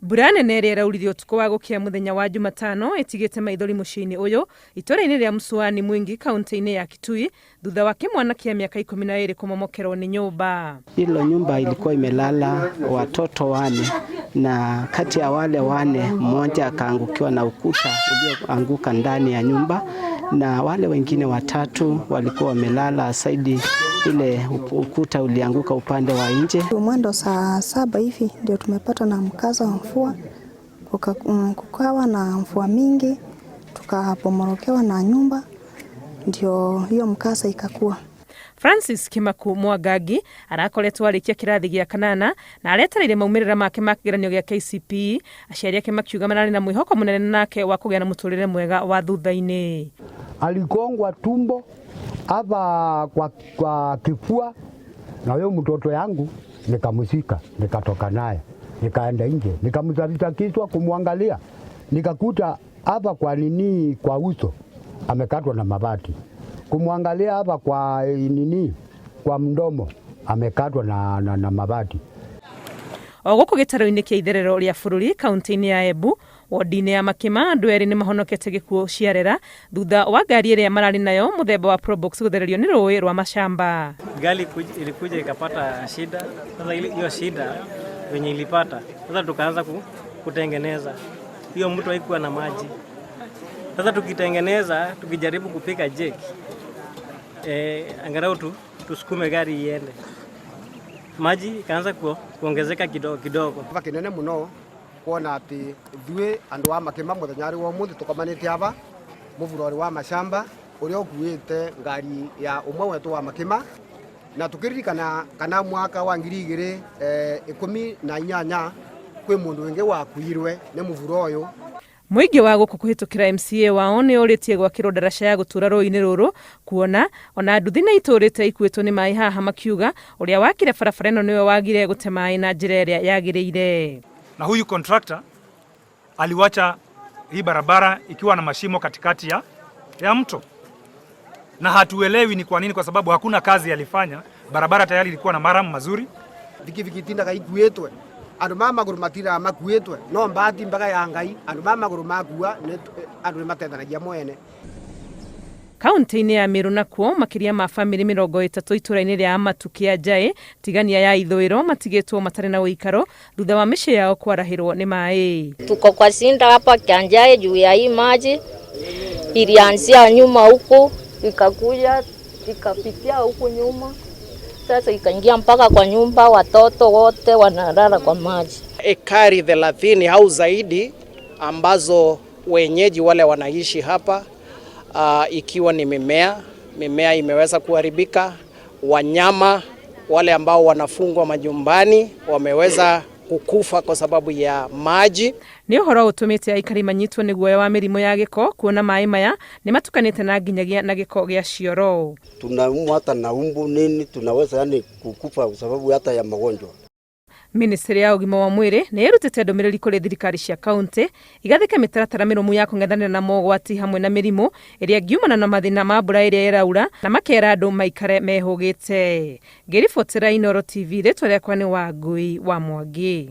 Mbura nene ĩrĩa ĩraurire ũtukũ wa gũkĩa mũthenya wa Jumatano ĩtigĩte maithori mũciĩ-inĩ ũyũ itũũra-inĩ rĩa Msuani Mwingi kaunti-inĩ ya Kitui thutha wa kĩmwana kĩa mĩaka 12 kũmomokerwo nĩ nyũmba. Hilo nyumba ilikuwa imelala watoto 4 na kati ya wale 4 mmoja akaangukiwa na ukuta ulioanguka ndani ya nyumba, na wale wengine 3 walikuwa wamelala saidi ile ukuta ulianguka upande wa nje. Mwendo saa 7 hivi ndio tumepata na mkaza wa mvua, kukawa na mvua mingi, tukapomorokewa na nyumba, ndio hiyo mkasa ikakua. Francis Kimaku Mwangangi arakoretwo arĩkia kĩrathi gĩa kanana na aretereire maumĩrĩra make ma kĩgeranio gĩa KCPE. Aciari ake makiuga mararĩ na mwĩhoko mũnene nake wa kũgĩa na mũtũrĩre mwega wa thutha-inĩ. Aligongwa tumbo hapa kwa kifua, na huyo mtoto yangu nikamshika, nikatoka naye nikaenda nje, nikamsafisha kichwa kumwangalia, nikakuta hapa kwa nini kwa uso amekatwa na mabati, kumwangalia hapa kwa nini kwa mdomo amekatwa na mabati. O gũkũ gĩtarũ-inĩ kĩa itherero rĩa bũrũri kaunti-inĩ ya Embu wodi-inĩ ya Makima andũ erĩ nĩ mahonokete gĩkuũ ciarera thutha wa ngari ĩrĩa mararĩ nayo mũthemba wa Probox gũthererio nĩ rũĩ rwa Mashamba. Gari ilikuja ikapata shida. Sasa hiyo shida venye ilipata, sasa tukaanza kutengeneza. Hiyo mtu haikuwa na maji. Sasa tukitengeneza, tukijaribu kupika jeki, angalau tusukume gari iende. Maji ikaanza kuongezeka kidogo kidogo. Hapa kinene muno kuona ati ithuĩ andũ a Makima mũthenya ũrĩ wa ũmũthĩ tũkomanĩte aba mũburo ũrĩ wa Mashamba ũrĩa ũkuĩte ngari ya ũmwe wetũ wa Makima, na tũkĩririkana kana mwaka wa ngiri igĩrĩ, ikũmi na inyanya kwĩ mũndũ ũngĩ wakuirwe nĩ mũburo ũyũ. Mũingĩ wa gũkũ kũhĩtũkĩra MCA wao nĩ ũrĩtie gwakĩrwo ndaraca ya gũtũra rũĩ-inĩ rũrũ kuona ona nduthi nĩ itũrĩte ikuĩtwo nĩ maĩ haha, makiuga ũrĩa wakire barabara ĩno nĩwe wagire gũte maĩ na njĩra ĩrĩa yagĩrĩire. Na huyu contractor aliwacha hii barabara ikiwa na mashimo katikati ya mto, na hatuelewi ni kwa nini, kwa sababu hakuna kazi alifanya. Barabara tayari ilikuwa na maramu mazuri. Bikibiki itindaga ikuĩtwe, andũ ma magũrũ matiraga makuĩtwe, no mbati mbaga ya Ngai andũ ma magũrũ makua andũ nĩ matethanagia mwene. Kaunti-inĩ ya Meru nakuo makĩria ma bamĩrĩ 30 itũũra-inĩ rĩa Amatu kĩa Njaĩ Tigania ya ithũĩro matigĩtwo matarĩ na ũikaro thutha wa mĩciĩ yao kwarahĩrwo nĩ maĩ. Tuko kwa sinda hapa Kianjaĩ juu ya hii maji ilianzia nyuma huku ikakuja ikapitia huku nyuma, sasa ikaingia mpaka kwa nyumba, watoto wote wanalala kwa maji. Ekari 30 au zaidi ambazo wenyeji wale wanaishi hapa, ikiwa ni mimea imeweza kuharibika, wanyama wale ambao wanafungwa majumbani wameweza kukufa kwa sababu ya maji. Nĩ ũhoro ũtũmĩte aikari manyitwo nĩ guoya wa mĩrimũ ya gĩko kuona maĩ maya nĩ matukanĩte na nginyagia na gĩko gĩa cioro. Tunaumwa hata na umbu nini, tunaweza kukufa kwa sababu hata ya magonjwa. Ministry ya ũgima wa mwĩrĩ nĩ ĩrutĩte ndũmĩrĩri kũrĩ thirikari cia kaunti igathĩke mĩtaratara mĩrũmu ya kũng'ethanĩra na mogwati hamwe na mĩrimũ ĩrĩa ĩngiumana na mathĩna ma mbura ĩrĩa ĩraura, na makera andũ maikare mehũgĩte. Ngĩribotera Inooro TV, rĩtwa rĩakwa nĩ Wangui wa Mwangi.